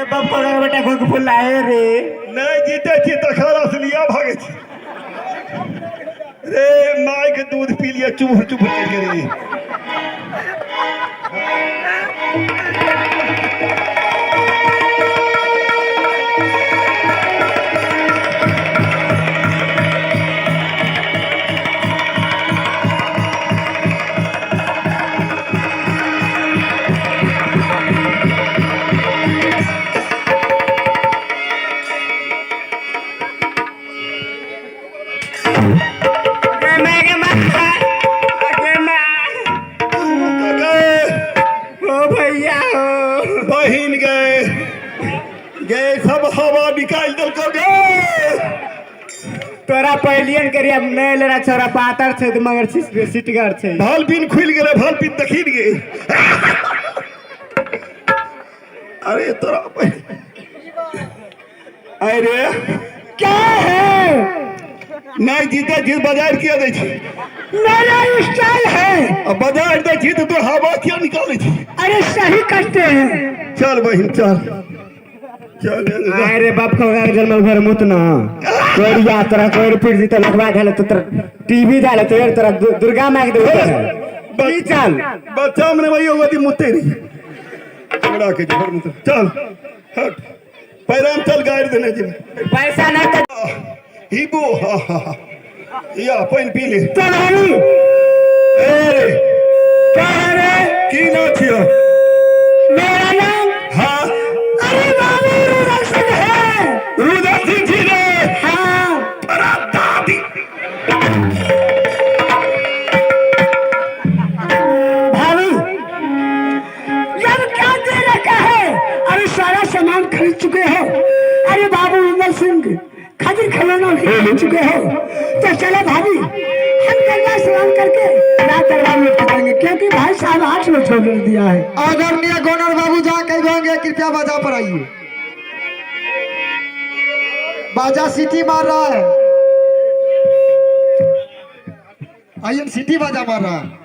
रे बाप को बेटा घुक फुलाए रे। नहि जीते छी तखन असलिया भागै छी रे। माय के दूध पी लिया, चुभुर चुभुर करके रे। गे माय, गे माय, गे माय। गए। ओ भैया हो। बहिन गए, गए सब हवा निकालि देलको गे। तोरा पहलियन करिया नहीं लेना, छोरा पातर छै तऽ मगर सिटगर छै। भाल पिन खुलि गेलै, भाल पिन देखी गे। अरे तोरा अरे क्या है? नहि जीते जीत बाजार किया दै छी? मेरा स्टाइल है। आ बाजार दै छी तऽ तू हवा किया निकालै छी? अरे सही करते हैं। चल बहिन, चल चल। अरे बाप को जन्मल घर मुत न कोरिया तोरा कोर फिर जीते लगवा गेल तो तोरा टीवी डाले तो तोरा दुर्गा माँ के देबो की। चल। बच्चा में वही होगा मुते रही हमरा के जबर मुते। चल हट, पैराम चल, गाड़ि देने जी। पैसा नहीं तो हिबो हा हा हा। या पानि पी ले। चल हरी। ए रे। क्या है रे? की नाम छियो? मेरा नाम? हाँ। अरे बाबू रुदल सिंह है। रुदल सिंह छी रे? हाँ। तोरा दादी। भाभी, जब क्या दे रखा है? अरे सारा सामान खरीद चुके हो। अरे बाबू रुदल सिंह खातिर खिलौना भी खरीद चुके हो, तो चलो भाभी, हम गंगा स्नान करके रात दरबार में पकड़ेंगे, क्योंकि भाई साहब 8 में छोड़ दिया है। आदरणीय गोनर बाबू जहाँ कहीं होंगे, कृपया बाजा पर आइए। बाजा सीटी मार रहा है, आइए, सीटी बाजा मार रहा है।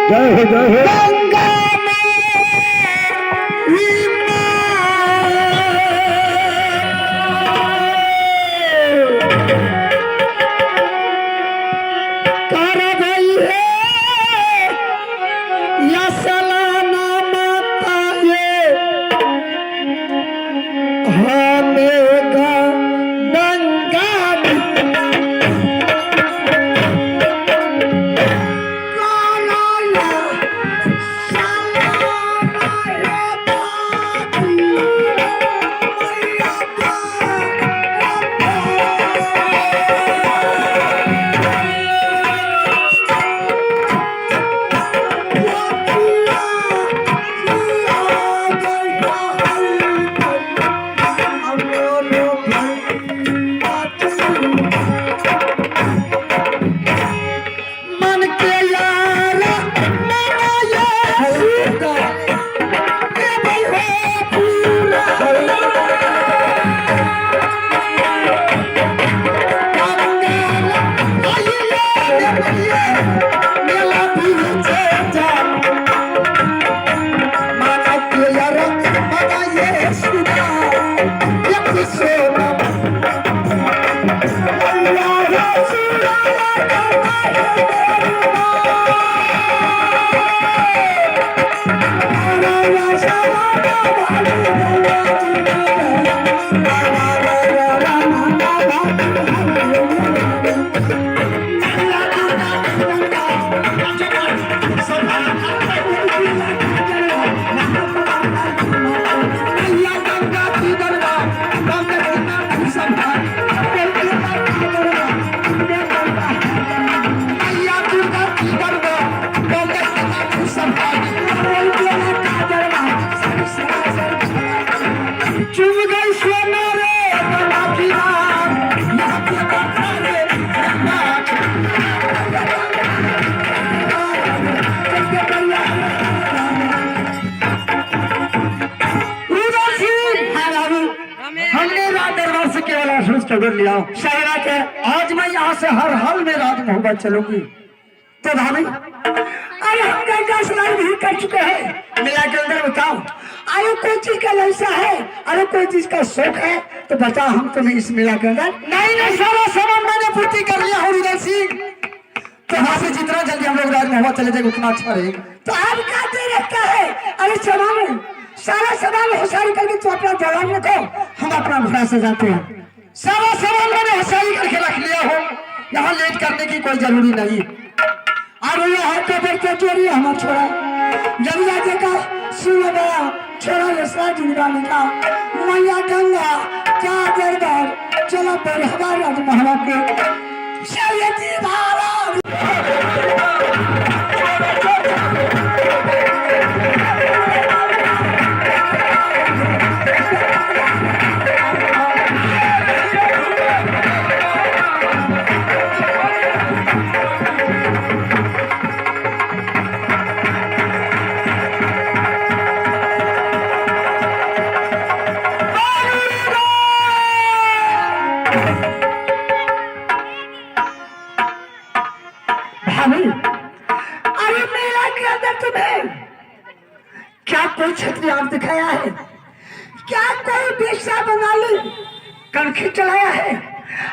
जय हो, जय हो। गंगा में कर गई है या सलाना माता ये हमें गंगा में कराया सलाना हे बाबू मैया। मन के यार मना ये सुगा ये भाई हो पूरा मेला पीछे जा माना के यार मना ये सुगा ये सोना अल्लाह सुना। चुभ गई सोना रे गला की रात, यहाँ के बता रे। रुदल सिंह। हाँ बाबू। धनुष के लिया। सही बात है। आज मैं यहाँ से हर हाल में राजमहोबा चलूंगी। तो भाभी, अरे हम गंगा स्नान भी कर चुके हैं मेला के अंदर। बताओ, अरे कोई चीज का लालसा है, अरे कोई चीज का शौक है तो बताओ, हम तुम्हें इस मेला के अंदर। नहीं नहीं, सारा सामान मैंने पूर्ति कर लिया हूँ रुदल सिंह। तो यहाँ से जितना जल्दी हम लोग राजमहोबा चले जाएंगे उतना अच्छा रहेगा। तो आप क्या दे रखता है? अरे सामान, सारा सामान होशियारी करके तू अपना दौरान रखो, हम अपना घोड़ा से जाते हैं। सारा सामान मैंने होशियारी करके रख लिया हूँ, यहाँ लेट करने की कोई जरूरी नहीं। अरे यहाँ तो बरते चोरी हमार छोड़ा जब जाते का सुन गया छोड़ा रसला जिंदा का मैया गंगा क्या दरबार चलो बरहवा राजमहला के शैयदी भाला। भाभी, अरे मेला के अंदर तुम्हें क्या कोई छतरी आप दिखाया है? क्या कोई बेशा बना ली कणखी चलाया है?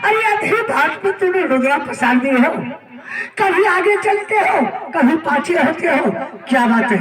अरे आधी बात में तुमने रुद्रा पसार दी हो, कभी आगे चलते हो कभी पाछे होते हो, क्या बात है?